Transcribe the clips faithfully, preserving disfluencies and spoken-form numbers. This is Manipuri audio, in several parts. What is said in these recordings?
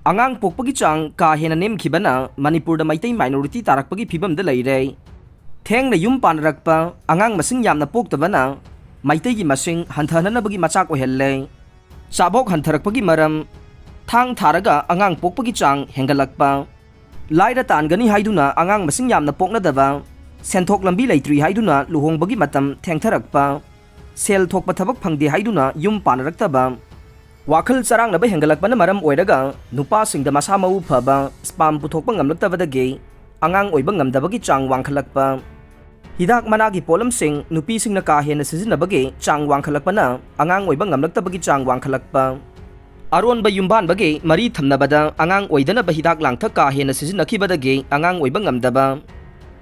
ꯑꯉꯥꯡ ꯄꯣꯛꯄꯒꯤ ꯆꯥꯡ ꯀꯥ ꯍꯦꯟꯅ ꯅꯦꯝꯈꯤꯕꯅ ꯃꯅꯤꯄꯨꯔꯗ ꯃꯩꯇꯩ minority ꯇꯥꯔꯛꯄꯒꯤ ꯐꯤꯕꯝꯗ ꯂꯩꯔꯦ꯫ ꯊꯦꯡꯅ ꯌꯨꯝ ꯄꯥꯟꯅꯔꯛꯄ, ꯑꯉꯥꯡ ꯃꯁꯤꯡ ꯌꯥꯝꯅ ꯄꯣꯛꯇꯕꯅ ꯃꯩꯇꯩꯒꯤ ꯃꯁꯤꯡ ꯍꯟꯊꯍꯟꯅꯕꯒꯤ ꯃꯆꯥꯛ ꯑꯣꯏꯍꯜꯂꯦ꯫ ꯆꯥꯕꯣꯛ ꯍꯟꯊꯔꯛꯄꯒꯤ ꯃꯔꯝ, ꯊꯥꯡ ꯊꯥꯔꯒ ꯑꯉꯥꯡ ꯄꯣꯛꯄꯒꯤ ꯆꯥꯡ ꯍꯦꯟꯒꯠꯂꯛꯄ, ꯂꯥꯏꯔ ꯇꯥꯟꯒꯅꯤ ꯍꯥꯏꯗꯨꯅ ꯑꯉꯥꯡ ꯃꯁꯤꯡ ꯌꯥꯝꯅ ꯄꯣꯛꯅꯗꯕ, ꯁꯦꯟꯊꯣꯛ ꯂꯝꯕꯤ ꯂꯩꯇ꯭ꯔꯤ ꯍꯥꯏꯗꯨꯅ ꯂꯨꯍꯣꯡꯕꯒꯤ ꯃꯇꯝ ꯊꯦꯡꯊꯔꯛꯄ, ꯁꯦꯜ ꯊꯣꯛꯄ ꯊꯕꯛ ꯐꯪꯗꯦ ꯍꯥꯏꯗꯨꯅ ꯌꯨꯝ ꯄꯥꯟꯅꯔꯛꯇꯕ, ꯋꯥꯈꯜ ꯆꯔꯥꯡꯅꯕ ꯍꯦꯟꯒꯠꯂꯛꯄꯅ ꯃꯔꯝ ꯑꯣꯏꯔꯒ ꯅꯨꯄꯥꯁꯤꯡꯗ ꯃꯁꯥ ꯃꯎ ꯐꯕ, sperm ꯄꯨꯊꯣꯛꯄ ꯉꯝꯂꯛꯇꯕꯗꯒꯤ ꯑꯉꯥꯡ ꯑꯣꯏꯕ ꯉꯝꯗꯕꯒꯤ ꯆꯥꯡ ꯋꯥꯡꯈꯠꯂꯛꯄ, ꯍꯤꯗꯥꯛ ꯃꯅꯥꯒꯤ ꯄꯣꯠꯂꯝꯁꯤꯡ ꯅꯨꯄꯤꯁꯤꯡꯅ ꯀꯥ ꯍꯦꯟꯅ ꯁꯤꯖꯤꯟꯅꯕꯒꯤ ꯆꯥꯡ ꯋꯥꯡꯈꯠꯂꯛꯄꯅ ꯑꯉꯥꯡ ꯑꯣꯏꯕ ꯉꯝꯂꯛꯇꯕꯒꯤ ꯆꯥꯡ ꯋꯥꯡꯈꯠꯂꯛꯄ, ꯑꯔꯣꯟꯕ ꯌꯨꯝꯕꯥꯟꯕꯒꯤ ꯃꯔꯤ ꯊꯝꯅꯕꯗ ꯑꯉꯥꯡ ꯑꯣꯏꯗꯅꯕ ꯍꯤꯗꯥꯛ ꯂꯥꯡꯊꯛ ꯀꯥ ꯍꯦꯟꯅ ꯁꯤꯖꯤꯟꯅꯈꯤꯕꯗꯒꯤ ꯑꯉꯥꯡ ꯑꯣꯏꯕ ꯉꯝꯗꯕ,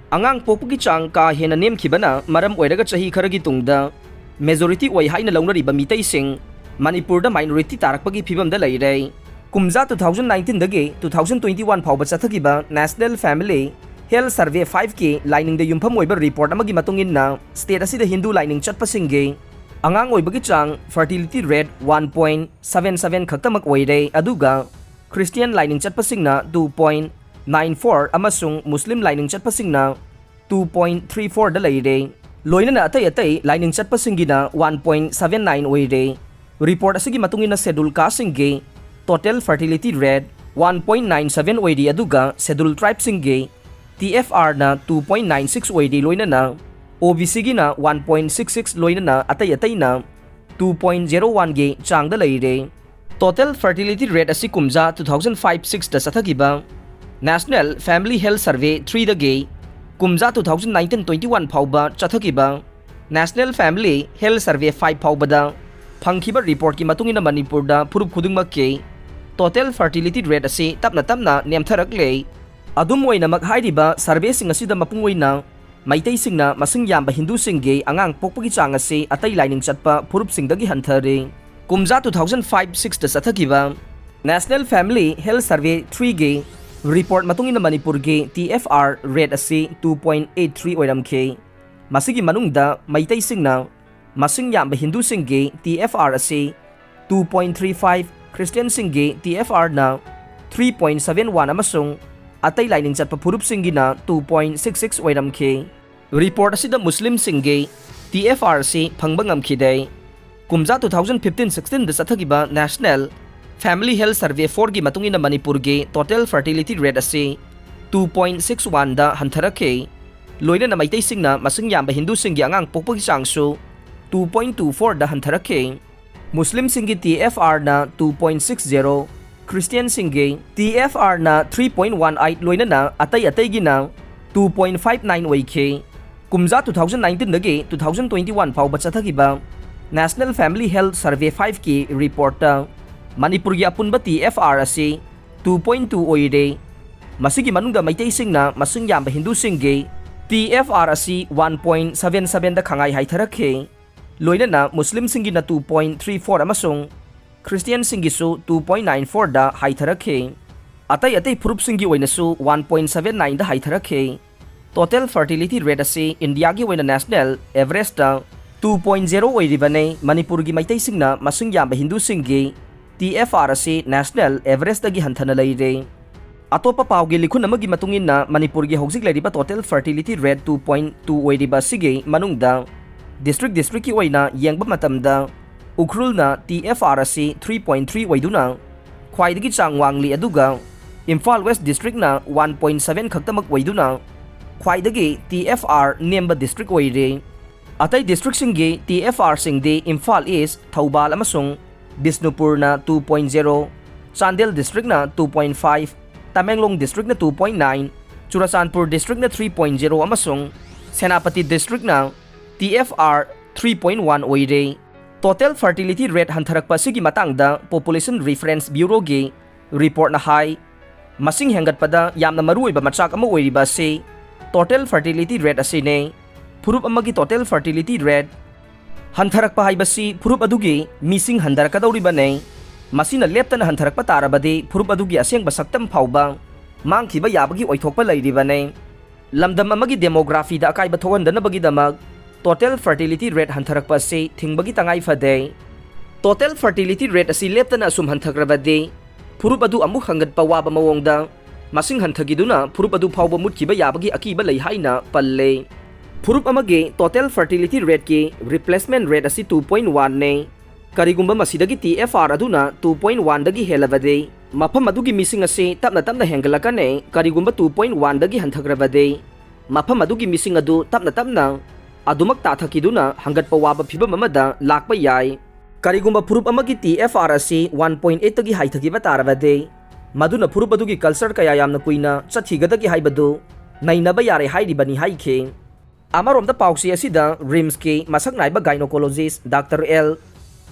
ꯑꯉꯥꯡ ꯄꯣꯛꯄꯒꯤ ꯆꯥꯡ ꯀꯥ ꯍꯦꯟꯅ ꯅꯦꯝꯈꯤꯕꯅ ꯃꯔꯝ ꯑꯣꯏꯔꯒ ꯆꯍꯤ ꯈꯔꯒꯤ ꯇꯨꯡꯗ majority ꯑꯣꯏ ꯍꯥꯏꯅ ꯂꯧꯅꯔꯤꯕ ꯃꯤꯇꯩꯁꯤꯡ ꯃꯅꯤꯄꯨꯔꯗ minority ꯇꯥꯔꯛꯄꯒꯤ ꯐꯤꯕꯝꯗ ꯂꯩꯔꯦ꯫ ꯀꯨꯝꯖꯥ two thousand nineteen ꯗꯒꯤ two thousand twenty one ꯐꯥꯎꯕ ꯆꯠꯊꯈꯤꯕ National Family Health Survey five ꯀꯤ ꯂꯥꯏꯅꯤꯡꯗ ꯌꯨꯝꯐꯝ ꯑꯣꯏꯕ report ꯑꯃꯒꯤ ꯃꯇꯨꯡ ꯏꯟꯅ, state ꯑꯁꯤꯗ ꯍꯤꯟꯗꯨ ꯂꯥꯏꯅꯤꯡ ꯆꯠꯄꯁꯤꯡꯒꯤ ꯑꯉꯥꯡ ꯑꯣꯏꯕꯒꯤ ꯆꯥꯡ, fertility rate, one point seven seven ꯈꯛꯇꯃꯛ ꯑꯣꯏꯔꯦ, ꯑꯗꯨꯒ Christian ꯂꯥꯏꯅꯤꯡ ꯆꯠꯄꯁꯤꯡꯅ two point nine four ꯑꯃꯁꯨꯡ ꯃꯨꯁꯂꯤꯝ ꯂꯥꯏꯅꯤꯡ ꯆꯠꯄꯁꯤꯡꯅ two point three four ꯗ ꯂꯩꯔꯦ꯫ ꯂꯣꯏꯅꯅ ꯑꯇꯩ ꯑꯇꯩ ꯂꯥꯏꯅꯤꯡ ꯆꯠꯄꯁꯤꯡꯒꯤꯅ one point seven nine ꯑꯣꯏꯔꯦ꯫ Report ꯑꯁꯤꯒꯤ ꯃꯇꯨꯡ ꯏꯟꯅ schedule caste ꯁꯤꯡꯒꯤ total fertility rate one point nine seven ꯑꯣꯏꯔꯤ, ꯑꯗꯨꯒ schedule tribe ꯁꯤꯡꯒꯤ T F R ꯅ two point nine six ꯑꯣꯏꯔꯤ, ꯂꯣꯏꯅꯅ O B C ꯒꯤꯅ one point six six, ꯂꯣꯏꯅꯅ ꯑꯇꯩ ꯑꯇꯩꯅ two point zero one ꯒꯤ ꯆꯥꯡꯗ ꯂꯩꯔꯦ꯫ Total fertility rate ꯑꯁꯤ ꯀꯨꯝꯖꯥ two thousand five six ꯇ ꯆꯠꯊꯈꯤꯕ National Family Health Survey three ꯗꯒꯤ ꯀꯨꯝꯖꯥ two thousand nineteen twenty one ꯐꯥꯎꯕ ꯆꯠꯊꯈꯤꯕ National Family Health Survey five ꯐꯥꯎꯕꯗ ꯐꯪꯈꯤꯕ report ꯀꯤ ꯃꯇꯨꯡ ꯏꯟꯅ ꯃꯅꯤꯄꯨꯔꯗ ꯐꯨꯔꯨꯞ ꯈꯨꯗꯤꯡꯃꯛꯀꯤ total fertility rate ꯑꯁꯤ ꯇꯞꯅ ꯇꯞꯅ ꯅꯦꯝꯊꯔꯛꯂꯦ꯫ ꯑꯗꯨꯝ ꯑꯣꯏꯅꯃꯛ, ꯍꯥꯏꯔꯤꯕ survey ꯁꯤꯡ ꯑꯁꯤꯗ ꯃꯄꯨꯡ ꯑꯣꯏꯅ ꯃꯩꯇꯩꯁꯤꯡꯅ ꯃꯁꯤꯡ ꯌꯥꯝꯕ ꯍꯤꯟꯗꯨꯁꯤꯡꯒꯤ ꯑꯉꯥꯡ ꯄꯣꯛꯄꯒꯤ ꯆꯥꯡ ꯑꯁꯤ ꯑꯇꯩ ꯂꯥꯏꯅꯤꯡ ꯆꯠꯄ ꯐꯨꯔꯨꯞꯁꯤꯡꯗꯒꯤ ꯍꯟꯊꯔꯦ꯫ ꯀꯨꯝꯖꯥ two thousand five six ꯇ ꯆꯠꯊꯈꯤꯕ National Family Health Survey three ꯒꯤ report ꯃꯇꯨꯡ ꯏꯟꯅ ꯃꯅꯤꯄꯨꯔꯒꯤ T F R rate ꯑꯁꯤ two point eight three ꯑꯣꯏꯔꯝꯈꯤ꯫ ꯃꯁꯤꯒꯤ ꯃꯅꯨꯡꯗ ꯃꯩꯇꯩꯁꯤꯡꯅ ꯃꯁꯤꯡ ꯌꯥꯝꯕ ꯍꯤꯟꯗꯨꯁꯤꯡꯒꯤ T F R ꯑꯁꯤ two point three five, Christian ꯁꯤꯡꯒꯤ T F R ꯅ three point seven one ꯑꯃꯁꯨꯡ ꯑꯇꯩ ꯂꯥꯏꯅꯤꯡ ꯆꯠꯄ ꯐꯨꯔꯨꯞꯁꯤꯡꯒꯤꯅ two point six six ꯑꯣꯏꯔꯝꯈꯤ꯫ ꯔꯤꯄꯣꯔꯠ ꯑꯁꯤꯗ ꯃꯨꯁꯂꯤꯝꯁꯤꯡꯒꯤ T F R ꯑꯁꯤ ꯐꯪꯕ ꯉꯝꯈꯤꯗꯦ꯫ ꯀꯨꯝꯖꯥ two thousand fifteen sixteen ꯗ ꯆꯠꯊꯈꯤꯕ National Family Health Survey four ꯒꯤ ꯃꯇꯨꯡ ꯏꯟꯅ ꯃꯅꯤꯄꯨꯔꯒꯤ total fertility rate ꯑꯁꯤ two point six one ꯗ ꯍꯟꯊꯔꯛꯈꯤ꯫ ꯂꯣꯏꯅꯅ ꯃꯩꯇꯩꯁꯤꯡꯅ ꯃꯁꯤꯡ ꯌꯥꯝꯕ ꯍꯤꯟꯗꯨꯁꯤꯡꯒꯤ ꯑꯉꯥꯡ ꯄꯣꯛꯄꯒꯤ ꯆꯥꯡꯁꯨ two point two four ꯗ ꯍꯟꯊꯔꯛꯈꯤ꯫ ꯃꯨꯁꯂꯤꯝꯁꯤꯡꯒꯤ T F R ꯅ two point six zero, ꯈ꯭ꯔꯤꯁꯇꯤꯌꯟꯁꯤꯡꯒꯤ T F R ꯅ three point one eight, ꯂꯣꯏꯅꯅ ꯑꯇꯩ ꯑꯇꯩꯒꯤꯅ two point five nine ꯑꯣꯏꯈꯤ꯫ ꯀꯨꯝꯖꯥ two thousand nineteen ꯗꯒꯤ two thousand twenty one ꯐꯥꯎꯕ ꯆꯠꯊꯈꯤꯕ National Family Health Survey five ꯀꯤ ꯔꯤꯄꯣꯔꯠꯇ ꯃꯅꯤꯄꯨꯔꯒꯤ ꯑꯄꯨꯟꯕ T F R ꯑꯁꯤ two point two ꯑꯣꯏꯔꯦ꯫ ꯃꯁꯤꯒꯤ ꯃꯅꯨꯡꯗ ꯃꯩꯇꯩꯁꯤꯡꯅ ꯃꯁꯤꯡ ꯌꯥꯝꯕ ꯍꯤꯟꯗꯨꯁꯤꯡꯒꯤ T F R ꯑꯁꯤ one point seven seven ꯗ ꯈꯪꯍꯥꯏ ꯍꯥꯏꯊꯔꯛꯈꯤ꯫ ꯂꯣꯏꯅꯅ ꯃꯨꯁꯂꯤꯝꯁꯤꯡꯒꯤꯅ two point three four ꯑꯃꯁꯨꯡ ꯈ꯭ꯔꯤꯁꯇꯤꯌꯟꯁꯤꯡꯒꯤꯁꯨ two point nine four ꯗ ꯍꯥꯏꯊꯔꯛꯈꯤ꯫ ꯑꯇꯩ ꯑꯇꯩ ꯐꯨꯔꯨꯞꯁꯤꯡꯒꯤ ꯑꯣꯏꯅꯁꯨ one point seven nine ꯗ ꯍꯥꯏꯊꯔꯛꯈꯤ꯫ Total fertility rate ꯑꯁꯤ ꯏꯟꯗꯤꯌꯥꯒꯤ ꯑꯣꯏꯅ national average ꯇ two point zero ꯑꯣꯏꯔꯤꯕꯅꯤ꯫ ꯃꯅꯤꯄꯨꯔꯒꯤ ꯃꯩꯇꯩꯁꯤꯡꯅ ꯃꯁꯤꯡ ꯌꯥꯝꯕ ꯍꯤꯟꯗꯨꯁꯤꯡꯒꯤ T F R ꯑꯁꯤ national average ꯇꯒꯤ ꯍꯟꯊꯅ ꯂꯩꯔꯦ꯫ ꯑꯇꯣꯞꯄ ꯄꯥꯎꯒꯤ ꯂꯤꯈꯨꯟ ꯑꯃꯒꯤ ꯃꯇꯨꯡ ꯏꯟꯅ, ꯃꯅꯤꯄꯨꯔꯒꯤ ꯍꯧꯖꯤꯛ ꯂꯩꯔꯤꯕ total fertility rate two point two ꯑꯣꯏꯔꯤꯕ ꯑꯁꯤꯒꯤ ꯃꯅꯨꯡꯗ district district ꯀꯤ ꯑꯣꯏꯅ ꯌꯦꯡꯕ ꯃꯇꯝꯗ, ꯎꯈ꯭ꯔꯨꯜꯅ T F R ꯑꯁꯤ three point three ꯑꯣꯏꯗꯨꯅ ꯈ꯭ꯋꯥꯏꯗꯒꯤ ꯆꯥꯡ ꯋꯥꯡꯂꯤ, ꯑꯗꯨꯒ ꯏꯝꯐꯥꯜ West district ꯅ one point seven ꯈꯛꯇꯃꯛ ꯑꯣꯏꯗꯨꯅ ꯈ꯭ꯋꯥꯏꯗꯒꯤ T F R ꯅꯦꯝꯕ district ꯑꯣꯏꯔꯤ꯫ ꯑꯇꯩ district ꯁꯤꯡꯒꯤ T F R ꯁꯤꯡꯗꯤ ꯏꯝꯐꯥꯜ East, ꯊꯧꯕꯥꯜ ꯑꯃꯁꯨꯡ ꯕꯤꯁꯅꯨꯄꯨꯔꯅ two point zero, Chandel district ꯅ two point five, Tamenglong district ꯅ two point nine, Churachandpur district ꯅ three point zero ꯑꯃꯁꯨꯡ ꯁꯦꯅꯥꯄꯇꯤ district ꯅ T F R three point one ꯑꯣꯏꯔꯦ꯫ Total fertility rate ꯍꯟꯊꯔꯛꯄ ꯑꯁꯤꯒꯤ ꯃꯇꯥꯡꯗ Population Reference Bureau ꯒꯤ ꯔꯤꯄꯣꯔꯠꯅ ꯍꯥꯏ, ꯃꯁꯤꯡ ꯍꯦꯟꯒꯠꯄꯗ ꯌꯥꯝꯅ ꯃꯔꯨꯑꯣꯏꯕ ꯃꯆꯥꯛ ꯑꯃ ꯑꯣꯏꯔꯤꯕ ꯑꯁꯤ total fertility rate ꯑꯁꯤꯅꯤ꯫ ꯐꯨꯔꯨꯞ ꯑꯃꯒꯤ total fertility rate ꯍꯟꯊꯔꯛꯄ ꯍꯥꯏꯕꯁꯤ ꯐꯨꯔꯨꯞ ꯑꯗꯨꯒꯤ ꯃꯤꯁꯤꯡ ꯍꯟꯊꯔꯛꯀꯗꯧꯔꯤꯕꯅꯤ꯫ ꯃꯁꯤꯅ ꯂꯦꯞꯇꯅ ꯍꯟꯊꯔꯛꯄ ꯇꯥꯔꯕꯗꯤ ꯐꯨꯔꯨꯞ ꯑꯗꯨꯒꯤ ꯑꯁꯦꯡꯕ ꯁꯛꯇꯝ ꯐꯥꯎꯕ ꯃꯥꯡꯈꯤꯕ ꯌꯥꯕꯒꯤ ꯑꯣꯏꯊꯣꯛꯄ ꯂꯩꯔꯤꯕꯅꯤ꯫ ꯂꯝꯗꯝ ꯑꯃꯒꯤ demography ꯗ ꯑꯀꯥꯏꯕ ꯊꯣꯛꯍꯟꯗꯅꯕꯒꯤꯗꯃꯛ total fertility rate ꯍꯟꯊꯔꯛꯄ ꯑꯁꯤ ꯊꯤꯡꯕꯒꯤ ꯇꯉꯥꯏ ꯐꯗꯦ꯫ Total fertility rate ꯑꯁꯤ ꯂꯦꯞꯇꯅ ꯑꯁꯨꯝ ꯍꯟꯊꯈ꯭ꯔꯕꯗꯤ ꯐꯨꯔꯨꯞ ꯑꯗꯨ ꯑꯃꯨꯛ ꯍꯪꯒꯠꯄ ꯋꯥꯕ ꯃꯑꯣꯡꯗ ꯃꯁꯤꯡ ꯍꯟꯊꯈꯤꯗꯨꯅ ꯐꯨꯔꯨꯞ ꯑꯗꯨ ꯐꯥꯎꯕ ꯃꯨꯠꯈꯤꯕ ꯌꯥꯕꯒꯤ ꯑꯀꯤꯕ ꯂꯩ ꯍꯥꯏꯅ ꯄꯜꯂꯦ꯫ ꯐꯨꯔꯨꯞ ꯑꯃꯒꯤ total fertility rateꯀꯤ replacement rate ꯑꯁꯤ two point oneꯅꯦ꯫ ꯀꯔꯤꯒꯨꯝꯕ ꯃꯁꯤꯗꯒꯤ T F R ꯑꯗꯨꯅ two point oneꯗꯒꯤ ꯍꯦꯜꯂꯕꯗꯤ, ꯃꯐꯝ ꯑꯗꯨꯒꯤ ꯃꯤꯁꯤꯡ ꯑꯁꯤ ꯇꯞꯅ ꯇꯞꯅ ꯍꯦꯟꯒꯠꯂꯛꯀꯅꯤ꯫ ꯀꯔꯤꯒꯨꯝꯕ two point oneꯗꯒꯤ ꯍꯟꯊꯈ꯭ꯔꯕꯗꯤ, ꯃꯐꯝ ꯑꯗꯨꯒꯤ ꯃꯤꯁꯤꯡ ꯑꯗꯨ ꯇꯞꯅ ꯇꯞꯅ ꯑꯗꯨꯃꯛ ꯇꯥꯊꯈꯤꯗꯨꯅ ꯍꯪꯒꯠꯄ ꯋꯥꯕ ꯐꯤꯚꯝ ꯑꯃꯗ ꯂꯥꯛꯄ ꯌꯥꯏ꯫ ꯀꯔꯤꯒꯨꯝꯕ ꯐꯨꯔꯨꯞ ꯑꯃꯒꯤ T F R ꯑꯁꯤ one point eightꯇꯒꯤ ꯍꯥꯏꯊꯈꯤꯕ ꯇꯥꯔꯕꯗꯤ, ꯃꯗꯨꯅ ꯐꯨꯔꯨꯞ ꯑꯗꯨꯒꯤ culture ꯀꯌꯥ ꯌꯥꯝꯅ ꯀꯨꯏꯅ ꯆꯠꯈꯤꯒꯗꯒꯦ ꯍꯥꯏꯕꯗꯨ ꯅꯩꯅꯕ ꯌꯥꯔꯦ ꯍꯥꯏꯔꯤꯕꯅꯤ ꯍꯥꯏꯈꯤ꯫ ꯑꯃꯔꯣꯝꯗ ꯄꯥꯎꯆꯦ ꯑꯁꯤꯗ RIMSꯀꯤ ꯃꯁꯛ ꯅꯥꯏꯕ gynecologist Doctor L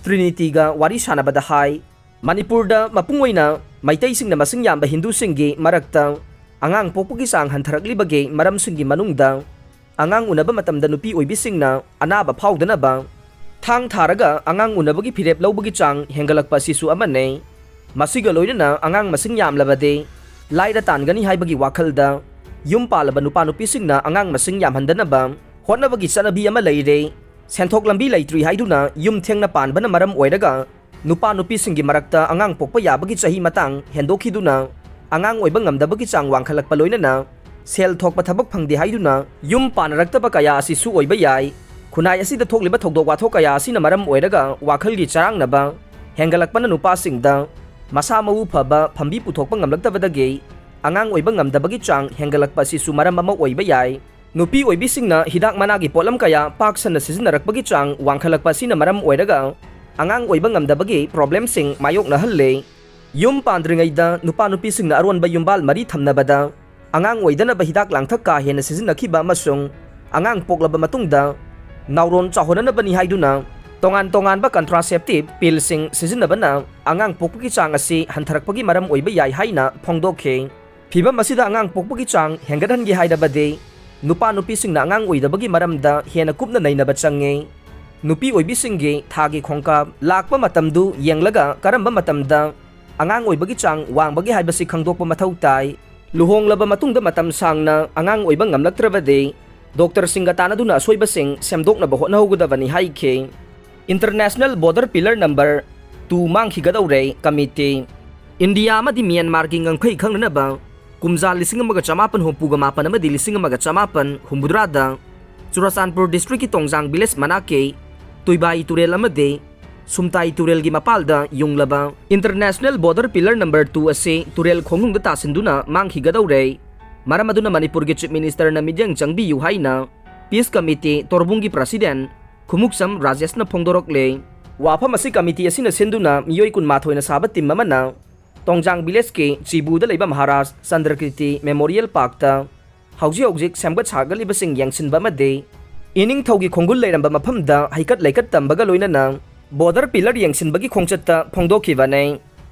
Trinityꯒ ꯋꯥꯔꯤ ꯁꯥꯟꯅꯕꯗ ꯍꯥꯏ, ꯃꯅꯤꯄꯨꯔꯗ ꯃꯄꯨꯡ ꯑꯣꯏꯅ ꯃꯩꯇꯩꯁꯤꯡꯅ ꯃꯁꯤꯡ ꯌꯥꯝꯕ ꯍꯤꯟꯗꯨꯁꯤꯡꯒꯤ ꯃꯔꯛꯇ ꯑꯉꯥꯡ ꯄꯣꯛꯄꯒꯤ ꯆꯥꯡ ꯍꯟꯊꯔꯛꯂꯤꯕꯒꯤ ꯃꯔꯝꯁꯤꯡꯒꯤ ꯃꯅꯨꯡꯗ ꯑꯉꯥꯡ ꯎꯅꯕ ꯃꯇꯝꯗ ꯅꯨꯄꯤ ꯑꯣꯏꯕꯤꯁꯤꯡꯅ ꯑꯅꯥꯕ ꯐꯥꯎꯗꯅꯕ ꯊꯥꯡ ꯊꯥꯔꯒ ꯑꯉꯥꯡ ꯎꯅꯕꯒꯤ ꯐꯤꯔꯦꯞ ꯂꯧꯕꯒꯤ ꯆꯥꯡ ꯍꯦꯟꯒꯠꯂꯛꯄ ꯑꯁꯤꯁꯨ ꯑꯃꯅꯤ꯫ ꯃꯁꯤꯒ ꯂꯣꯏꯅꯅ ꯑꯉꯥꯡ ꯃꯁꯤꯡ ꯌꯥꯝꯂꯕꯗꯤ ꯂꯥꯏꯔ ꯇꯥꯟꯒꯅꯤ ꯍꯥꯏꯕꯒꯤ ꯋꯥꯈꯜꯗ ꯌꯨꯝ ꯄꯥꯜꯂꯕ ꯅꯨꯄꯥ ꯅꯨꯄꯤꯁꯤꯡꯅ ꯑꯉꯥꯡ ꯃꯁꯤꯡ ꯌꯥꯝꯍꯟꯗꯅꯕ ꯍꯣꯠꯅꯕꯒꯤ ꯆꯠꯅꯕꯤ ꯑꯃ ꯂꯩꯔꯦ꯫ ꯁꯦꯟꯊꯣꯛ ꯂꯝꯕꯤ ꯂꯩꯇ꯭ꯔꯤ ꯍꯥꯏꯗꯨꯅ ꯌꯨꯝ ꯊꯦꯡꯅ ꯄꯥꯟꯕꯅ ꯃꯔꯝ ꯑꯣꯏꯔꯒ ꯅꯨꯄꯥ ꯅꯨꯄꯤꯁꯤꯡꯒꯤ ꯃꯔꯛꯇ ꯑꯉꯥꯡ ꯄꯣꯛꯄ ꯌꯥꯕꯒꯤ ꯆꯍꯤ ꯃꯇꯥꯡ ꯍꯦꯟꯗꯣꯛꯈꯤꯗꯨꯅ ꯑꯉꯥꯡ ꯑꯣꯏꯕ ꯉꯝꯗꯕꯒꯤ ꯆꯥꯡ ꯋꯥꯡꯈꯠꯂꯛꯄ ꯂꯣꯏꯅꯅ ꯁꯦꯜ ꯊꯣꯛꯄ ꯊꯕꯛ ꯐꯪꯗꯦ ꯍꯥꯏꯗꯨꯅ ꯌꯨꯝ ꯄꯥꯅꯔꯛꯇꯕ ꯀꯌꯥ ꯑꯁꯤꯁꯨ ꯑꯣꯏꯕ ꯌꯥꯏ꯫ ꯈꯨꯟꯅꯥꯏ ꯑꯁꯤꯗ ꯊꯣꯛꯂꯤꯕ ꯊꯧꯗꯣꯛ ꯋꯥꯊꯣꯛ ꯀꯌꯥ ꯑꯁꯤꯅ ꯃꯔꯝ ꯑꯣꯏꯔꯒ ꯋꯥꯈꯜꯒꯤ ꯆꯔꯥꯡꯅꯕ ꯍꯦꯟꯒꯠꯂꯛꯄꯅ ꯅꯨꯄꯥꯁꯤꯡꯗ ꯃꯁꯥ ꯃꯎ ꯐꯕ ꯐꯝꯕꯤ ꯄꯨꯊꯣꯛꯄ ꯉꯝꯂꯛꯇꯕꯗꯒꯤ ꯑꯉꯥꯡ ꯑꯣꯏꯕ ꯉꯝꯗꯕꯒꯤ ꯆꯥꯡ ꯍꯦꯟꯒꯠꯂꯛꯄ ꯑꯁꯤꯁꯨ ꯃꯔꯝ ꯑꯃ ꯑꯣꯏꯕ ꯌꯥꯏ꯫ ꯅꯨꯄꯤ ꯑꯣꯏꯕꯤꯁꯤꯡꯅ ꯍꯤꯗꯥꯛ ꯃꯅꯥꯒꯤ ꯄꯣꯠꯂꯝ ꯀꯌꯥ ꯄꯥꯛ ꯁꯟꯅ ꯁꯤꯖꯤꯟꯅꯔꯛꯄꯒꯤ ꯆꯥꯡ ꯋꯥꯡꯈꯠꯂꯛꯄ ꯑꯁꯤꯅ ꯃꯔꯝ ꯑꯣꯏꯔꯒ ꯑꯉꯥꯡ ꯑꯣꯏꯕ ꯉꯝꯗꯕꯒꯤ problemꯁꯤꯡ ꯃꯥꯌꯣꯛꯅꯍꯜꯂꯦ꯫ ꯌꯨꯝ ꯄꯥꯟꯗ꯭ꯔꯤꯉꯩꯗ ꯅꯨꯄꯥ ꯅꯨꯄꯤꯁꯤꯡꯅ ꯑꯔꯣꯟꯕ ꯌꯨꯝꯕꯥꯜ ꯃꯔꯤ ꯊꯝꯅꯕꯗ ꯑꯉꯥꯡ ꯑꯣꯏꯗꯅꯕ ꯍꯤꯗꯥꯛ ꯂꯥꯡꯊꯛ ꯀꯥ ꯍꯦꯟꯅ ꯁꯤꯖꯤꯟꯅꯈꯤꯕ ꯑꯃꯁꯨꯡ ꯑꯉꯥꯡ ꯄꯣꯛꯂꯕ ꯃꯇꯨꯡꯗ ꯅꯥꯎꯔꯣꯟ ꯆꯥꯎꯍꯟꯅꯅꯕꯅꯤ ꯍꯥꯏꯗꯨꯅ ꯇꯣꯉꯥꯟ ꯇꯣꯉꯥꯟꯕ contraceptive pillꯁꯤꯡ ꯁꯤꯖꯤꯟꯅꯕꯅ ꯑꯉꯥꯡ ꯄꯣꯛꯄꯒꯤ ꯆꯥꯡ ꯑꯁꯤ ꯍꯟꯊꯔꯛꯄꯒꯤ ꯃꯔꯝ ꯑꯣꯏꯕ ꯌꯥꯏ ꯍꯥꯏꯅ ꯐꯣꯡꯗꯣꯛꯈꯤ꯫ ꯐꯤꯚꯝ ꯑꯁꯤꯗ ꯑꯉꯥꯡ ꯄꯣꯛꯄꯒꯤ ꯆꯥꯡ ꯍꯦꯟꯒꯠꯍꯟꯒꯦ ꯍꯥꯏꯔꯕꯗꯤ ꯅꯨꯄꯥ ꯅꯨꯄꯤꯁꯤꯡꯅ ꯑꯉꯥꯡ ꯑꯣꯏꯗꯕꯒꯤ ꯃꯔꯝꯗ ꯍꯦꯟꯅ ꯀꯨꯞꯅ ꯅꯩꯅꯕ ꯆꯪꯉꯤ꯫ ꯅꯨꯄꯤ ꯑꯣꯏꯕꯤꯁꯤꯡꯒꯤ ꯊꯥꯒꯤ ꯈꯣꯡꯀꯥꯞ ꯂꯥꯛꯄ ꯃꯇꯝꯗꯨ ꯌꯦꯡꯂꯒ ꯀꯔꯝꯕ ꯃꯇꯝꯗ ꯑꯉꯥꯡ ꯑꯣꯏꯕꯒꯤ ꯆꯥꯡ ꯋꯥꯡꯕꯒꯦ ꯍꯥꯏꯕꯁꯤ ꯈꯪꯗꯣꯛꯄ ꯃꯊꯧ ꯇꯥꯏ꯫ ꯂꯨꯍꯣꯡꯂꯕ ꯃꯇꯨꯡꯗ ꯃꯇꯝ ꯁꯥꯡꯅ ꯑꯉꯥꯡ ꯑꯣꯏꯕ ꯉꯝꯂꯛꯇ꯭ꯔꯕꯗꯤ ꯗꯣꯛꯇꯔꯁꯤꯡꯒ ꯇꯥꯟꯅꯗꯨꯅ ꯑꯁꯣꯏꯕꯁꯤꯡ ꯁꯦꯝꯗꯣꯛꯅꯕ ꯍꯣꯠꯅꯍꯧꯒꯗꯕꯅꯤ ꯍꯥꯏꯈꯤ꯫ International Border Pillar number two ꯃꯥꯡꯈꯤꯒꯗꯧꯔꯦ committee꯫ India ꯑꯃꯗꯤ ꯃ꯭ꯌꯥꯟꯃꯥꯔꯒꯤ ꯉꯝꯈꯩ ꯈꯪꯅꯅꯕ ꯀꯨꯝꯖꯥ ꯂꯤꯁꯤꯡ ꯑꯃꯒ ꯆꯃꯥꯄꯟ ꯍꯨꯝꯐꯨꯒ ꯃꯥꯄꯟ ꯑꯃꯗꯤ ꯂꯤꯁꯤꯡ ꯑꯃꯒ ꯆꯃꯥꯄꯟ ꯍꯨꯝꯐꯨꯇꯔꯥꯗ ꯆꯨꯔꯆꯥꯟꯄꯨꯔ ꯗꯤꯁꯇ꯭ꯔꯤꯛꯀꯤ ꯇꯣꯡꯖꯥꯡ ꯚꯤꯂꯦꯖ ꯃꯅꯥꯛꯀꯤ ꯇꯨꯏꯕꯥꯏ ꯇꯨꯔꯦꯜ ꯑꯃꯗꯤ ꯁꯨꯝꯇꯥꯏ ꯇꯨꯔꯦꯜꯒꯤ ꯃꯄꯥꯜꯗ ꯌꯨꯡꯂꯕ international border pillar number two ꯑꯁꯤ ꯇꯨꯔꯦꯜ ꯈꯣꯡꯅꯨꯡꯗ ꯇꯥꯁꯤꯟꯗꯨꯅ ꯃꯥꯡꯈꯤꯒꯗꯧꯔꯦ꯫ ꯃꯔꯝ ꯑꯗꯨꯅ ꯃꯅꯤꯄꯨꯔꯒꯤ ꯆꯤꯐ ꯃꯤꯅꯤꯁꯇꯔꯅ ꯃꯤꯠꯌꯦꯡ ꯆꯪꯕꯤꯌꯨ ꯍꯥꯏꯅ ꯄꯤꯁ ꯀꯃꯤꯇꯤ ꯇꯣꯔꯕꯨꯡꯒꯤ ꯄ꯭ꯔꯁꯤꯗꯦꯟ ꯈꯨꯃꯨꯛꯆꯝ ꯔꯥꯖꯦꯁꯅ ꯐꯣꯡꯗꯣꯔꯛꯂꯦ꯫ ꯋꯥꯐꯝ ꯑꯁꯤ ꯀꯃꯤꯇꯤ ꯑꯁꯤꯅ ꯁꯤꯟꯗꯨꯅ ꯃꯤꯑꯣꯏ ꯀꯨꯟꯃꯥꯊꯣꯏꯅ ꯁꯥꯕ ꯇꯤꯝ ꯑꯃꯅ ꯇꯣꯡꯖꯥꯡ ꯚꯤꯂꯦꯖꯀꯤ ꯆꯤꯕꯨꯗ ꯂꯩꯕ ꯃꯍꯥꯔꯥꯖ ꯆꯟꯗ꯭ꯔꯀꯤꯔꯇꯤ ꯃꯦꯃꯣꯔꯤꯌꯦꯜ ꯄꯥꯔꯛꯇ ꯍꯧꯖꯤꯛ ꯍꯧꯖꯤꯛ ꯁꯦꯝꯒꯠ ꯁꯥꯒꯠꯂꯤꯕꯁꯤꯡ ꯌꯦꯡꯁꯤꯟꯕ ꯑꯃꯗꯤ ꯏꯅꯤꯡꯊꯧꯒꯤ ꯈꯣꯡꯒꯨꯜ ꯂꯩꯔꯝꯕ ꯃꯐꯝꯗ ꯍꯩꯀꯠ ꯂꯩꯀꯠ ꯇꯝꯕꯒ ꯂꯣꯏꯅꯅ ꯕꯣꯔꯗꯔ ꯄꯤꯂꯔ ꯌꯦꯡꯁꯤꯟꯕꯒꯤ ꯈꯣꯡꯆꯠꯇ ꯐꯣꯡꯗꯣꯛꯈꯤꯕꯅꯤ꯫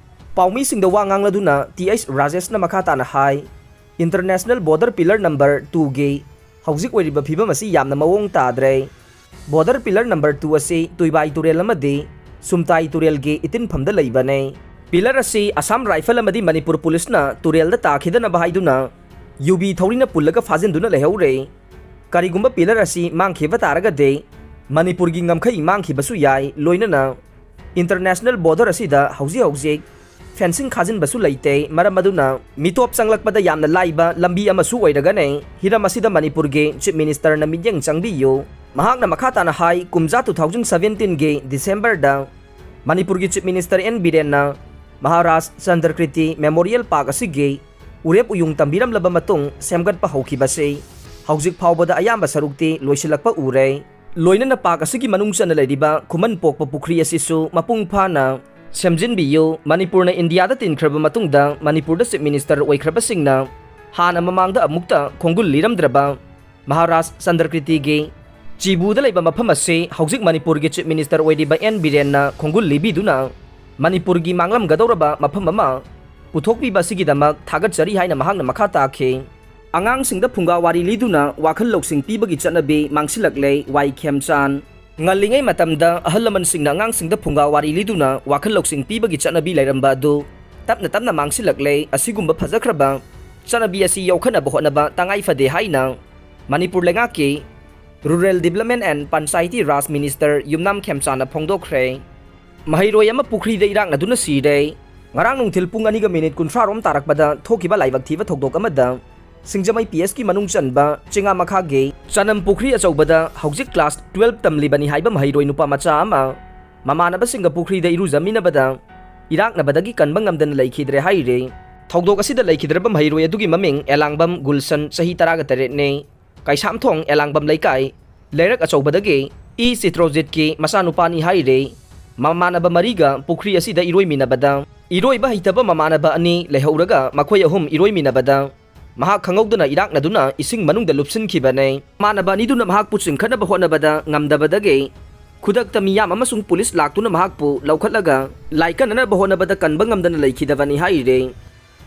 ꯄꯥꯎꯃꯤꯁꯤꯡꯗ ꯋꯥ ꯉꯥꯡꯂꯗꯨꯅ ꯇꯤ ꯑꯩꯆ ꯔꯥꯖꯦꯁꯅ ꯃꯈꯥ ꯇꯥꯅ ꯍꯥꯏ, ꯏꯟꯇꯔꯅꯦꯁꯅꯦꯜ ꯕꯣꯔꯗꯔ ꯄꯤꯂꯔ ꯅꯝꯕꯔ ꯇꯨꯒꯤ ꯍꯧꯖꯤꯛ ꯑꯣꯏꯔꯤꯕ ꯐꯤꯕꯝ ꯑꯁꯤ ꯌꯥꯝꯅ ꯃꯑꯣꯡ ꯇꯥꯗ꯭ꯔꯦ꯫ ꯕꯣꯔꯗꯔ ꯄꯤꯂꯔ ꯅꯝꯕꯔ ꯇꯨ ꯑꯁꯤ ꯇꯨꯏꯕꯥꯏ ꯇꯨꯔꯦꯜ ꯑꯃꯗꯤ ꯁꯨꯝꯇꯥꯏ ꯇꯨꯔꯦꯜꯒꯤ ꯏꯇꯤꯟꯐꯝꯗ ꯂꯩꯕꯅꯤ꯫ ꯄꯤꯂꯔ ꯑꯁꯤ ꯑꯁꯥꯝ ꯔꯥꯏꯐꯜ ꯑꯃꯗꯤ ꯃꯅꯤꯄꯨꯔ ꯄꯨꯂꯤꯁꯅ ꯇꯨꯔꯦꯜꯗ ꯇꯥꯈꯤꯗꯅꯕ ꯍꯥꯏꯗꯨꯅ ꯌꯨꯕꯤ ꯊꯧꯔꯤꯅ ꯄꯨꯜꯂꯒ ꯐꯥꯖꯤꯟꯗꯨꯅ ꯂꯩꯍꯧꯔꯦ꯫ ꯀꯔꯤꯒꯨꯝꯕ ꯄꯤꯂꯔ ꯑꯁꯤ ꯃꯥꯡꯈꯤꯕ ꯇꯥꯔꯒꯗꯤ ꯃꯅꯤꯄꯨꯔꯒꯤ ꯉꯝꯈꯩ ꯃꯥꯡꯈꯤꯕꯁꯨ ꯌꯥꯏ, ꯂꯣꯏꯅꯅ ꯏꯟꯇꯔꯅꯦꯁꯅꯦꯜ ꯕꯣꯔꯗꯔ ꯑꯁꯤꯗ ꯍꯧꯖꯤꯛ ꯍꯧꯖꯤꯛ ꯐꯦꯟꯁꯤꯡ ꯈꯥꯖꯤꯟꯕꯁꯨ ꯂꯩꯇꯦ꯫ ꯃꯔꯝ ꯑꯗꯨꯅ ꯃꯤꯇꯣꯞ ꯆꯪꯂꯛꯄꯗ ꯌꯥꯝꯅ ꯂꯥꯏꯕ ꯂꯝꯕꯤ ꯑꯃꯁꯨ ꯑꯣꯏꯔꯒꯅꯤ꯫ ꯍꯤꯔꯝ ꯑꯁꯤꯗ ꯃꯅꯤꯄꯨꯔꯒꯤ ꯆꯤꯐ ꯃꯤꯅꯤꯁꯇꯔꯅ ꯃꯤꯠꯌꯦꯡ ꯆꯪꯕꯤꯌꯨ꯫ ꯃꯍꯥꯛꯅ ꯃꯈꯥ ꯇꯥꯅ ꯍꯥꯏ, ꯀꯨꯝꯖꯥ ꯇꯨ ꯊꯥꯎꯖꯟ ꯁꯚꯦꯟꯇꯤꯟꯒꯤ ꯗꯤꯁꯦꯝꯕꯔꯗ ꯃꯅꯤꯄꯨꯔꯒꯤ ꯆꯤꯐ ꯃꯤꯅꯤꯁꯇꯔ ꯑꯦꯟ ꯕꯤꯔꯦꯟꯅ ꯃꯍꯥꯔꯥꯖ ꯆꯟꯗ꯭ꯔꯀ꯭ꯔꯤꯇꯤ ꯃꯦꯃꯣꯔꯤꯌꯦꯜ ꯄꯥꯔꯛ ꯑꯁꯤꯒꯤ ꯎꯔꯦꯞ ꯎꯌꯨꯡ ꯇꯝꯕꯤꯔꯝꯂꯕ ꯃꯇꯨꯡ ꯁꯦꯝꯒꯠꯄ ꯍꯧꯈꯤꯕꯁꯤ ꯍꯧꯖꯤꯛ ꯐꯥꯎꯕꯗ ꯑꯌꯥꯝꯕ ꯁꯔꯨꯛꯇꯤ ꯂꯣꯏꯁꯤꯜꯂꯛꯄ ꯎꯔꯦ꯫ ꯂꯣꯏꯅꯅ ꯄꯥꯔꯛ ꯑꯁꯤꯒꯤ ꯃꯅꯨꯡ ꯆꯟꯅ ꯂꯩꯔꯤꯕ ꯈꯨꯃꯟ ꯄꯣꯛꯄ ꯄꯨꯈ꯭ꯔꯤ ꯑꯁꯤꯁꯨ ꯃꯄꯨꯡ ꯐꯥꯅ ꯁꯦꯝꯖꯤꯟꯕꯤꯌꯨ꯫ ꯃꯅꯤꯄꯨꯔꯅ ꯏꯟꯗꯤꯌꯥꯗ ꯇꯤꯟꯈ꯭ꯔꯕ ꯃꯇꯨꯡꯗ ꯃꯅꯤꯄꯨꯔꯗ ꯆꯤꯐ ꯃꯤꯅꯤꯁꯇꯔ ꯑꯣꯏꯈ꯭ꯔꯕꯁꯤꯡꯅ ꯍꯥꯟꯅ ꯃꯃꯥꯡꯗ ꯑꯃꯨꯛꯇ ꯈꯣꯡꯒꯨꯜ ꯂꯤꯔꯝꯗ꯭ꯔꯕ ꯃꯍꯥꯔꯥꯖ ꯆꯟꯗ꯭ꯔꯀ꯭ꯔꯤꯇꯤꯒꯤ ꯆꯤꯕꯨꯗ ꯂꯩꯕ ꯃꯐꯝ ꯑꯁꯤ ꯍꯧꯖꯤꯛ ꯃꯅꯤꯄꯨꯔꯒꯤ ꯆꯤꯐ ꯃꯤꯅꯤꯁꯇꯔ ꯑꯣꯏꯔꯤꯕ ꯑꯦꯟ ꯕꯤꯔꯦꯟꯅ ꯈꯣꯡꯒꯨꯜ ꯂꯤꯕꯤꯗꯨꯅ ꯃꯅꯤꯄꯨꯔꯒꯤ ꯃꯥꯡꯂꯝꯒꯗꯧꯔꯕ ꯃꯐꯝ ꯑꯃ ꯄꯨꯊꯣꯛꯄꯤꯕ ꯑꯁꯤꯒꯤꯗꯃꯛ ꯊꯥꯒꯠꯆꯔꯤ ꯍꯥꯏꯅ ꯃꯍꯥꯛꯅ ꯃꯈꯥ ꯇꯥꯈꯤ꯫ ꯑꯉꯥꯡꯁꯤꯡꯗ ꯐꯨꯡꯒꯥ ꯋꯥꯔꯤ ꯂꯤꯗꯨꯅ ꯋꯥꯈꯜ ꯂꯧꯁꯤꯡ ꯄꯤꯕꯒꯤ ꯆꯠꯅꯕꯤ ꯃꯥꯡꯁꯤꯜꯂꯛꯂꯦ, ꯋꯥꯏ ꯈꯦꯝꯆꯥꯟ꯫ ꯉꯜꯂꯤꯉꯩ ꯃꯇꯝꯗ ꯑꯍꯜ ꯂꯃꯟꯁꯤꯡꯅ ꯑꯉꯥꯡꯁꯤꯡꯗ ꯐꯨꯡꯒꯥ ꯋꯥꯔꯤ ꯂꯤꯗꯨꯅ ꯋꯥꯈꯜ ꯂꯧꯁꯤꯡ ꯄꯤꯕꯒꯤ ꯆꯠꯅꯕꯤ ꯂꯩꯔꯝꯕ ꯑꯗꯨ ꯇꯞꯅ ꯇꯞꯅ ꯃꯥꯡꯁꯤꯜꯂꯛꯂꯦ꯫ ꯑꯁꯤꯒꯨꯝꯕ ꯐꯖꯈ꯭ꯔꯕ ꯆꯠꯅꯕꯤ ꯑꯁꯤ ꯌꯣꯛꯈꯠꯅꯕ ꯍꯣꯠꯅꯕ ꯇꯉꯥꯏ ꯐꯗꯦ ꯍꯥꯏꯅ ꯃꯅꯤꯄꯨꯔ ꯂꯩꯉꯥꯛꯀꯤ Rural Development and Panchayati Raj Minister ꯌꯨꯝꯅꯥꯝ ꯈꯦꯝꯆꯥꯟꯅ ꯐꯣꯡꯗꯣꯛꯈ꯭ꯔꯦ꯫ ꯃꯍꯩꯔꯣꯏ ꯑꯃ ꯄꯨꯈ꯭ꯔꯤꯗ ꯏꯔꯥꯛꯅꯗꯨꯅ ꯁꯤꯔꯦ꯫ ꯉꯔꯥꯡ ꯅꯨꯡꯊꯤꯜ ꯄꯨꯡ ꯑꯅꯤꯒ ꯃꯤꯅꯤꯠ ꯀꯨꯟꯊ꯭ꯔꯥ ꯔꯣꯝ ꯇꯥꯔꯛꯄꯗ ꯊꯣꯛꯈꯤꯕ ꯂꯥꯏꯕꯛ ꯊꯤꯕ ꯊꯧꯗꯣꯛ ꯑꯃꯗ, ꯁꯤꯡꯖꯃꯩ ꯄꯤ ꯑꯦꯁꯀꯤ ꯃꯅꯨꯡ ꯆꯟꯕ ꯆꯤꯡꯉꯥ ꯃꯈꯥꯒꯤ ꯆꯅꯝ ꯄꯨꯈ꯭ꯔꯤ ꯑꯆꯧꯕꯗ ꯍꯧꯖꯤꯛ ꯀ꯭ꯂꯥꯁ ꯇꯨꯋꯦꯜꯕ ꯇꯝꯂꯤꯕꯅꯤ ꯍꯥꯏꯕ ꯃꯍꯩꯔꯣꯏ ꯅꯨꯄꯥ ꯃꯆꯥ ꯑꯃ ꯃꯃꯥꯟꯅꯕꯁꯤꯡꯒ ꯄꯨꯈ꯭ꯔꯤꯗ ꯏꯔꯨꯖꯃꯤꯟꯅꯕꯗ ꯏꯔꯥꯛꯅꯕꯗꯒꯤ ꯀꯟꯕ ꯉꯝꯗꯅ ꯂꯩꯈꯤꯗ꯭ꯔꯦ ꯍꯥꯏꯔꯤ꯫ ꯊꯧꯗꯣꯛ ꯑꯁꯤꯗ ꯂꯩꯈꯤꯗ꯭ꯔꯕ ꯃꯍꯩꯔꯣꯏ ꯑꯗꯨꯒꯤ ꯃꯃꯤꯡ ꯑꯦꯂꯥꯡꯕꯝ ꯒꯨꯜꯁꯟ, ꯆꯍꯤ ꯇꯔꯥꯒ ꯇꯔꯦꯠꯅꯤ꯫ ꯀꯩꯁꯥꯝꯊꯣꯡ ꯑꯦꯂꯥꯡꯕꯝ ꯂꯩꯀꯥꯏ ꯂꯩꯔꯛ ꯑꯆꯧꯕꯗꯒꯤ ꯏ ꯆꯤꯇ꯭ꯔꯣꯖꯤꯠꯀꯤ ꯃꯆꯥꯅꯨꯄꯥꯅꯤ ꯍꯥꯏꯔꯤ꯫ ꯃꯃꯥꯟꯅꯕ ꯃꯔꯤꯒ ꯄꯨꯈ꯭ꯔꯤ ꯑꯁꯤꯗ ꯏꯔꯣꯏꯃꯤꯟꯅꯕꯗ, ꯏꯔꯣꯏꯕ ꯍꯩꯇꯕ ꯃꯃꯥꯟꯅꯕ ꯑꯅꯤ ꯂꯩꯍꯧꯔꯒ ꯃꯈꯣꯏ ꯑꯍꯨꯝ ꯏꯔꯣꯏꯃꯤꯟꯅꯕꯗ ꯃꯍꯥꯛ ꯈꯪꯍꯧꯗꯅ ꯏꯔꯥꯛꯅꯗꯨꯅ ꯏꯁꯤꯡ ꯃꯅꯨꯡꯗ ꯂꯨꯞꯁꯤꯟꯈꯤꯕꯅꯤ꯫ ꯃꯃꯥꯟꯅꯕ ꯑꯅꯤꯗꯨꯅ ꯃꯍꯥꯛꯄꯨ ꯆꯤꯡꯈꯠꯅꯕ ꯍꯣꯠꯅꯕꯗ ꯉꯝꯗꯕꯗꯒꯤ ꯈꯨꯗꯛꯇ ꯃꯤꯌꯥꯝ ꯑꯃꯁꯨꯡ ꯄꯨꯂꯤꯁ ꯂꯥꯛꯇꯨꯅ ꯃꯍꯥꯛꯄꯨ ꯂꯧꯈꯠꯂꯒ ꯂꯥꯏꯀꯠꯅꯅꯕ ꯍꯣꯠꯅꯕꯗ ꯀꯟꯕ ꯉꯝꯗꯅ ꯂꯩꯈꯤꯗꯕꯅꯤ ꯍꯥꯏꯔꯤ꯫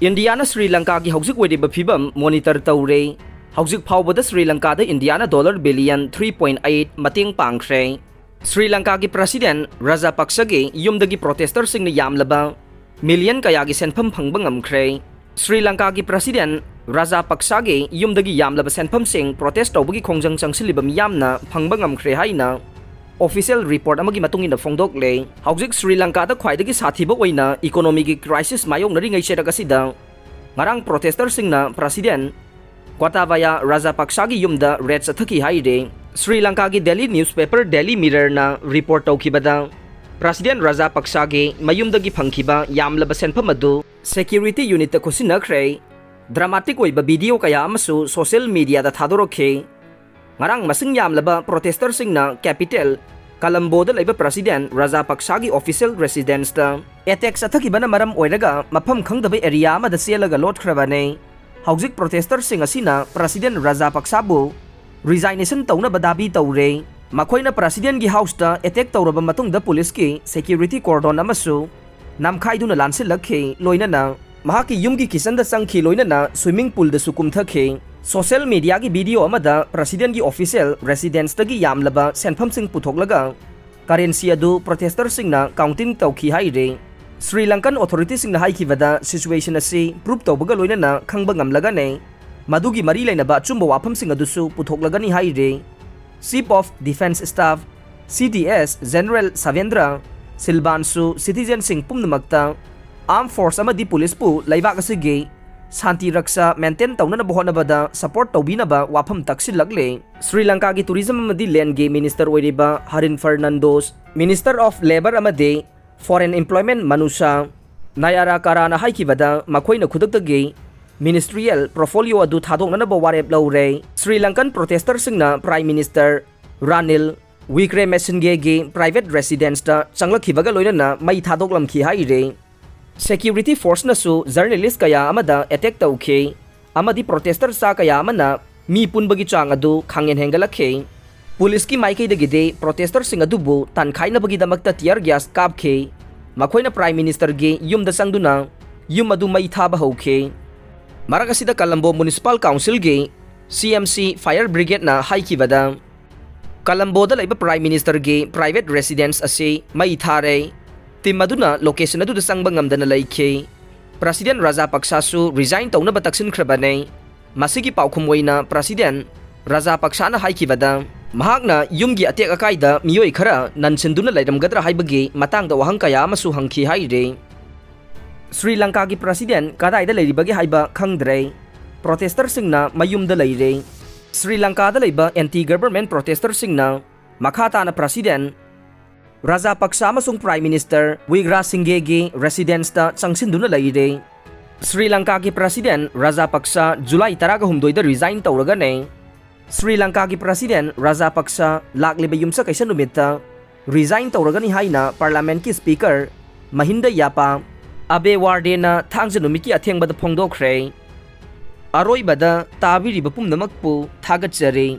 ꯏꯟꯗꯤꯌꯥꯅ ꯁ꯭ꯔꯤ ꯂꯪꯀꯥꯒꯤ ꯍꯧꯖꯤꯛ ꯑꯣꯏꯔꯤꯕ ꯐꯤꯕꯝ ꯃꯣꯅꯤꯇꯔ ꯇꯧꯔꯦ꯫ ꯍꯧꯖꯤꯛ ꯐꯥꯎꯕꯗ ꯁ꯭ꯔꯤ ꯂꯪꯀꯥꯗ ꯏꯟꯗꯤꯌꯥꯅ dollar billion three point eight ꯃꯇꯦꯡ ꯄꯥꯡꯈ꯭ꯔꯦ꯫ ꯁ꯭ꯔꯤ ꯂꯪꯀꯥꯒꯤ ꯄ꯭ꯔꯁꯤꯗꯦꯟꯠ ꯔꯥꯖꯥꯄꯛꯁꯒꯤ ꯌꯨꯝꯗꯒꯤ ꯄ꯭ꯔꯣꯇꯦꯁꯇꯔꯁꯤꯡꯅ ꯌꯥꯝꯂꯕ ꯃꯤꯂꯤꯌꯟ ꯀꯌꯥꯒꯤ ꯁꯦꯟꯐꯝ ꯐꯪꯕ ꯉꯝꯈ꯭ꯔꯦ꯫ ꯁ꯭ꯔꯤ ꯂꯪꯀꯥꯒꯤ ꯄ꯭ꯔꯁꯤꯗꯦꯟꯠ ꯔꯥꯖꯥꯄꯛꯁꯒꯤ ꯌꯨꯝꯗꯒꯤ ꯌꯥꯝꯂꯕ ꯁꯦꯟꯐꯝꯁꯤꯡ ꯄ꯭ꯔꯣꯇꯦꯁ ꯇꯧꯕꯒꯤ ꯈꯣꯡꯖꯪ ꯆꯪꯁꯤꯜꯂꯤꯕ ꯃꯤꯌꯥꯝꯅ ꯐꯪꯕ ꯉꯝꯈ꯭ꯔꯦ ꯍꯥꯏꯅ ꯑꯣꯐꯤꯁꯤꯌꯦꯜ ꯔꯤꯄꯣꯔꯠ ꯑꯃꯒꯤ ꯃꯇꯨꯡ ꯏꯟꯅ ꯐꯣꯡꯗꯣꯛꯂꯦ꯫ ꯍꯧꯖꯤꯛ ꯁ꯭ꯔꯤ ꯂꯪꯀꯥꯗ ꯈ꯭ꯋꯥꯏꯗꯒꯤ ꯁꯥꯊꯤꯕ ꯑꯣꯏꯅ ꯏꯀꯣꯅꯣꯃꯤꯒꯤ ꯀ꯭ꯔꯥꯏꯁꯤꯁ ꯃꯥꯌꯣꯛꯅꯔꯤꯉꯩ ꯆꯩꯔꯛ ꯑꯁꯤꯗ ꯉꯔꯥꯡ ꯄ꯭ꯔꯣꯇꯦꯁꯇꯔꯁꯤꯡꯅ ꯄ꯭ꯔꯁꯤꯗꯦꯟꯠ ꯒꯣꯇꯥꯕꯥꯌꯥ ꯔꯥꯖꯥꯄꯛꯁꯥꯒꯤ ꯌꯨꯝꯗ ꯔꯦꯗ ꯆꯠꯊꯈꯤ ꯍꯥꯏꯔꯤ꯫ ꯁ꯭ꯔꯤ ꯂꯪꯀꯥꯒꯤ ꯗꯦꯂꯤ ꯅ꯭ꯌꯨꯁꯄꯦꯄꯔ ꯗꯦꯂꯤ ꯃꯤꯔꯔꯅ ꯔꯤꯄꯣꯔꯠ ꯇꯧꯈꯤꯕꯗ, ꯄ꯭ꯔꯁꯤꯗꯦꯟꯠ ꯔꯥꯖꯥꯄꯛꯁꯥꯒꯤ ꯃꯌꯨꯝꯗꯒꯤ ꯐꯪꯈꯤꯕ ꯌꯥꯝꯂꯕ ꯁꯦꯟꯐꯝ ꯑꯗꯨ ꯁꯦꯀ꯭ꯌꯨꯔꯤꯇꯤ ꯌꯨꯅꯤꯠꯇ ꯈꯨꯠꯁꯤꯟꯅꯈ꯭ꯔꯦ꯫ ꯗ꯭ꯔꯃꯥꯇꯤꯛ ꯑꯣꯏꯕ ꯚꯤꯗꯤꯑꯣ ꯀꯌꯥ ꯑꯃꯁꯨ ꯁꯣꯁꯤꯌꯦꯜ ꯃꯤꯗꯤꯌꯥꯗ ꯊꯥꯗꯣꯔꯛꯈꯤ꯫ ꯉꯔꯥꯡ ꯃꯁꯤꯡ ꯌꯥꯝꯂꯕ ꯄ꯭ꯔꯣꯇꯦꯁꯇꯔꯁꯤꯡꯅ ꯀꯦꯄꯤꯇꯦꯜ ꯀꯂꯝꯕꯣꯗ ꯂꯩꯕ ꯄ꯭ꯔꯁꯤꯗꯦꯟꯠ ꯔꯥꯖꯥꯄꯛꯁꯥꯒꯤ ꯑꯣꯐꯤꯁꯤꯌꯦꯜ ꯔꯦꯁꯤꯗꯦꯟꯁꯇ ꯑꯦꯇꯦꯛ ꯆꯠꯊꯈꯤꯕꯅ ꯃꯔꯝ ꯑꯣꯏꯔꯒ ꯃꯐꯝ ꯈꯪꯗꯕ ꯑꯦꯔꯤꯌꯥ ꯑꯃꯗ ꯆꯦꯜꯂꯒ ꯂꯣꯠꯈ꯭ꯔꯕꯅꯤ꯫ ꯍꯧꯖꯤꯛ ꯄ꯭ꯔꯣꯇꯦꯁꯇꯔꯁꯤꯡ ꯑꯁꯤꯅ ꯄ꯭ꯔꯁꯤꯗꯦꯟꯠ ꯔꯥꯖꯥꯄꯛꯁꯥꯕꯨ ꯔꯤꯖꯥꯏꯅꯦꯁꯟ ꯇꯧꯅꯕ ꯗꯥꯕꯤ ꯇꯧꯔꯦ꯫ ꯃꯈꯣꯏꯅ ꯄ꯭ꯔꯁꯤꯗꯦꯟꯠꯒꯤ ꯍꯥꯎꯁꯇ ꯑꯦꯇꯦꯛ ꯇꯧꯔꯕ ꯃꯇꯨꯡꯗ ꯄꯨꯂꯤꯁꯀꯤ ꯁꯦꯀ꯭ꯌꯨꯔꯤꯇꯤ ꯀꯣꯔꯗꯣꯟ ꯑꯃꯁꯨ ꯅꯝꯈꯥꯏꯗꯨꯅ ꯂꯥꯟꯁꯤꯜꯂꯛꯈꯤ, ꯂꯣꯏꯅꯅ ꯃꯍꯥꯛꯀꯤ ꯌꯨꯝꯒꯤ ꯀꯤꯆꯟꯗ ꯆꯪꯈꯤ, ꯂꯣꯏꯅꯅ ꯁ꯭ꯋꯤꯃꯤꯡ ꯄꯨꯜꯗꯁꯨ ꯀꯨꯝꯊꯈꯤ꯫ ꯁꯣꯁꯤꯌꯦꯜ ꯃꯤꯗꯤꯌꯥꯒꯤ ꯚꯤꯗꯤꯑꯣ ꯑꯃꯗ ꯄ꯭ꯔꯁꯤꯗꯦꯟꯠꯒꯤ ꯑꯣꯐꯤꯁꯤꯌꯦꯜ ꯔꯦꯁꯤꯗꯦꯟꯁꯇꯒꯤ ꯌꯥꯝꯂꯕ ꯁꯦꯟꯐꯝꯁꯤꯡ ꯄꯨꯊꯣꯛꯂꯒ ꯀꯔꯦꯟꯁꯤ ꯑꯗꯨ ꯄ꯭ꯔꯣꯇꯦꯁꯇꯔꯁꯤꯡꯅ ꯀꯥꯎꯟꯇꯤꯡ ꯇꯧꯈꯤ ꯍꯥꯏꯔꯤ꯫ ꯁ꯭ꯔꯤ ꯂꯪꯀꯟ ꯑꯣꯊꯣꯔꯤꯇꯤꯁꯤꯡꯅ ꯍꯥꯏꯈꯤꯕꯗ, ꯁꯤꯆꯨꯋꯦꯁꯟ ꯑꯁꯤ ꯄ꯭ꯔꯨꯞ ꯇꯧꯕꯒ ꯂꯣꯏꯅꯅ ꯈꯪꯕ ꯉꯝꯂꯒꯅꯤ ꯃꯗꯨꯒꯤ ꯃꯔꯤ ꯂꯩꯅꯕ ꯑꯆꯨꯝꯕ ꯋꯥꯐꯝꯁꯤꯡ ꯑꯗꯨꯁꯨ ꯄꯨꯊꯣꯛꯂꯒꯅꯤ ꯍꯥꯏꯔꯤ꯫ ꯆꯤꯐ ꯑꯣꯐ ꯗꯤꯐꯦꯟꯁ ꯁ꯭ꯇꯥꯐ, ꯁꯤ ꯗꯤ ꯑꯦꯁ, ꯖꯦꯅꯔꯦꯜ ꯁꯥꯚꯦꯟꯗ꯭ꯔ ꯁꯤꯜꯕꯥꯟꯁꯨ ꯁꯤꯇꯤꯖꯦꯟꯁꯤꯡ ꯄꯨꯝꯅꯃꯛꯇ ꯑꯥꯔꯝ ꯐꯣꯔꯁ ꯑꯃꯗꯤ ꯄꯨꯂꯤꯁꯄꯨ ꯂꯩꯕꯥꯛ ꯑꯁꯤꯒꯤ ꯁꯥꯟꯇꯤ ꯔꯛꯁꯥ ꯃꯦꯟꯇꯦꯟ ꯇꯧꯅꯅꯕ ꯍꯣꯠꯅꯕꯗ ꯁꯄꯣꯔꯠ ꯇꯧꯕꯤꯅꯕ ꯋꯥꯐꯝ ꯇꯛꯁꯤꯜꯂꯛꯂꯦ꯫ ꯁ꯭ꯔꯤ ꯂꯪꯀꯥꯒꯤ ꯇꯨꯔꯤꯖꯝ ꯑꯃꯗꯤ ꯂꯦꯟꯒꯤ ꯃꯤꯅꯤꯁꯇꯔ ꯑꯣꯏꯔꯤꯕ ꯍꯔꯤꯟ ꯐꯔꯅꯥꯟꯗꯣꯁ, ꯃꯤꯅꯤꯁꯇꯔ ꯑꯣꯐ ꯂꯦꯕꯔ ꯑꯃꯗꯤ ꯐꯣꯔꯦꯟ ꯑꯦꯝꯄ꯭ꯂꯣꯏꯃꯦꯟ ꯃꯅꯨꯁꯥ ꯅꯌꯥꯔꯥ ꯀꯥꯔꯥꯅ ꯍꯥꯏꯈꯤꯕꯗ, ꯃꯈꯣꯏꯅ ꯈꯨꯗꯛꯇꯒꯤ ꯃꯤꯅꯤꯁꯇ꯭ꯔꯤꯌꯦꯜ ꯄꯣꯔꯠꯐꯣꯂꯤꯑꯣ ꯑꯗꯨ ꯊꯥꯗꯣꯛꯅꯅꯕ ꯋꯥꯔꯦꯞ ꯂꯧꯔꯦ꯫ ꯁ꯭ꯔꯤ ꯂꯪꯀꯟ ꯄ꯭ꯔꯣꯇꯦꯁꯇꯔꯁꯤꯡꯅ ꯄ꯭ꯔꯥꯏꯝ ꯃꯤꯅꯤꯁꯇꯔ ꯔꯥꯅꯤꯜ ꯋꯤꯀ꯭ꯔꯦꯃꯦꯁꯤꯟꯒꯦꯒꯤ ꯄ꯭ꯔꯥꯏꯚꯦꯠ ꯔꯦꯁꯤꯗꯦꯟꯁꯇ ꯆꯪꯂꯛꯈꯤꯕꯒ ꯂꯣꯏꯅꯅ ꯃꯩ ꯊꯥꯗꯣꯛꯂꯝꯈꯤ ꯍꯥꯏꯔꯤ꯫ ꯁꯦꯀ꯭ꯌꯨꯔꯤꯇꯤ ꯐꯣꯔꯁꯅꯁꯨ ꯖꯔꯅꯦꯂꯤꯁ ꯀꯌꯥ ꯑꯃꯗ ꯑꯦꯇꯦꯛ ꯇꯧꯈꯤ ꯑꯃꯗꯤ ꯄ꯭ꯔꯣꯇꯦꯁꯇꯔ ꯆꯥ ꯀꯌꯥ ꯑꯃꯅ ꯃꯤ ꯄꯨꯟꯕꯒꯤ ꯆꯥꯡ ꯑꯗꯨ ꯈꯪꯍꯦꯟ ꯍꯦꯟꯒꯠꯂꯛꯈꯤ꯫ ꯄꯨꯂꯤꯁꯀꯤ ꯃꯥꯏꯀꯩꯗꯒꯤꯗꯤ ꯄ꯭ꯔꯣꯇꯦꯁꯇꯔꯁꯤꯡ ꯑꯗꯨꯕꯨ ꯇꯥꯟꯈꯥꯏꯅꯕꯒꯤꯗꯃꯛꯇ ꯇꯤꯌꯔ ꯒ꯭ꯌꯥꯁ ꯀꯥꯞꯈꯤ꯫ ꯃꯈꯣꯏꯅ ꯄ꯭ꯔꯥꯏꯝ ꯃꯤꯅꯤꯁꯇꯔꯒꯤ ꯌꯨꯝꯗ ꯆꯪꯗꯨꯅ ꯌꯨꯝ ꯑꯗꯨ ꯃꯩ ꯊꯥꯕ ꯍꯧꯈꯤ꯫ ꯃꯔꯛ ꯑꯁꯤꯗ ꯀꯂꯝꯕꯣ ꯃꯨꯅꯤꯁꯤꯄꯥꯜ ꯀꯥꯎꯟꯁꯤꯜꯒꯤ ꯁꯤ ꯑꯦꯝ ꯁꯤ ꯐꯥꯌꯔ ꯕ꯭ꯔꯤꯒꯦꯗꯅ ꯍꯥꯏꯈꯤꯕꯗ, ꯀꯂꯝꯕꯣꯗ ꯂꯩꯕ ꯄ꯭ꯔꯥꯏꯝ ꯃꯤꯅꯤꯁꯇꯔꯒꯤ ꯄ꯭ꯔꯥꯏꯚꯦꯠ ꯔꯦꯁꯤꯗꯦꯟꯁ ꯑꯁꯤ ꯃꯩ ꯊꯥꯔꯦ꯫ ꯇꯤꯝ ꯑꯗꯨꯅ ꯂꯣꯀꯦꯁꯟ ꯑꯗꯨꯗ ꯆꯪꯕ ꯉꯝꯗꯅ ꯂꯩꯈꯤ꯫ ꯄ꯭ꯔꯁꯤꯗꯦꯟ ꯔꯥꯖꯥꯄꯛꯁꯥꯁꯨ ꯔꯤꯖꯥꯏꯟ ꯇꯧꯅꯕ ꯇꯛꯁꯤꯟꯈ꯭ꯔꯕꯅꯦ꯫ ꯃꯁꯤꯒꯤ ꯄꯥꯎꯈꯨꯝ ꯑꯣꯏꯅ ꯄ꯭ꯔꯁꯤꯗꯦꯟ ꯔꯥꯖꯥꯄꯛꯁꯥꯅ ꯍꯥꯏꯈꯤꯕꯗ, ꯃꯍꯥꯛꯅ ꯌꯨꯝꯒꯤ ꯑꯇꯦꯛ ꯑꯀꯥꯏꯗ ꯃꯤꯑꯣꯏ ꯈꯔ ꯅꯟꯁꯤꯟꯗꯨꯅ ꯂꯩꯔꯝꯒꯗ꯭ꯔꯥ ꯍꯥꯏꯕꯒꯤ ꯃꯇꯥꯡꯗ ꯋꯥꯍꯪ ꯀꯌꯥ ꯑꯃꯁꯨ ꯍꯪꯈꯤ ꯍꯥꯏꯔꯤ꯫ ꯁ꯭ꯔꯤ ꯂꯪꯀꯥꯒꯤ ꯄ꯭ꯔꯁꯤꯗꯦꯟ ꯀꯗꯥꯏꯗ ꯂꯩꯔꯤꯕꯒꯦ ꯍꯥꯏꯕ ꯈꯪꯗ꯭ꯔꯦ꯫ ꯄ꯭ꯔꯣꯇꯦꯁꯇꯔꯁꯤꯡꯅ ꯃꯌꯨꯝꯗ ꯂꯩꯔꯦ꯫ ꯁ꯭ꯔꯤ ꯂꯪꯀꯥꯗ ꯂꯩꯕ ꯑꯦꯟꯇꯤ ꯒꯚꯔꯟꯃꯦꯟꯠ ꯄ꯭ꯔꯣꯇꯦꯁꯇꯔꯁꯤꯡꯅ ꯃꯈꯥ ꯇꯥꯅ ꯄ꯭ꯔꯁꯤꯗꯦꯟ ꯔꯥꯖꯥꯄꯛꯁꯥ ꯑꯃꯁꯨꯡ ꯄ꯭ꯔꯥꯏꯝ ꯃꯤꯅꯤꯁꯇꯔ ꯋꯤꯀ꯭ꯔꯥꯁꯤꯡꯒꯦꯒꯤ ꯔꯦꯁꯤꯗꯦꯟꯁꯇ ꯆꯪꯁꯤꯟꯗꯨꯅ ꯂꯩꯔꯦ꯫ ꯁ꯭ꯔꯤ ꯂꯪꯀꯥꯒꯤ ꯄ꯭ꯔꯁꯤꯗꯦꯟ ꯔꯥꯖꯥꯄꯛꯁꯥ ꯖꯨꯂꯥꯏ ꯇꯔꯥꯒ ꯍꯨꯝꯗꯣꯏꯗ ꯔꯤꯖꯥꯏꯟ ꯇꯧꯔꯒꯅꯤ꯫ ꯁ꯭ꯔꯤ ꯂꯪꯀꯥꯒꯤ ꯄ꯭ꯔꯁꯤꯗꯦꯟ ꯔꯥꯖꯥꯄꯛꯁꯥ ꯂꯥꯛꯂꯤꯕ ꯌꯨꯝꯁꯀꯩꯁ ꯅꯨꯃꯤꯠꯇ ꯔꯤꯖꯥꯏꯟ ꯇꯧꯔꯒꯅꯤ ꯍꯥꯏꯅ ꯄꯥꯔꯂꯥꯃꯦꯟꯠꯀꯤ ꯁ꯭ꯄꯤꯀꯔ ꯃꯍꯤꯟꯗ ꯌꯥꯄꯥ ꯑꯕꯦ ꯋꯥꯔꯗꯦꯅ ꯊꯥꯡꯖ ꯅꯨꯃꯤꯠꯀꯤ ꯑꯊꯦꯡꯕꯗ ꯐꯣꯡꯗꯣꯛꯈ꯭ꯔꯦ꯫ ꯑꯔꯣꯏꯕꯗ ꯇꯥꯕꯤꯔꯤꯕ ꯄꯨꯝꯅꯃꯛꯄꯨ ꯊꯥꯒꯠꯆꯔꯤ꯫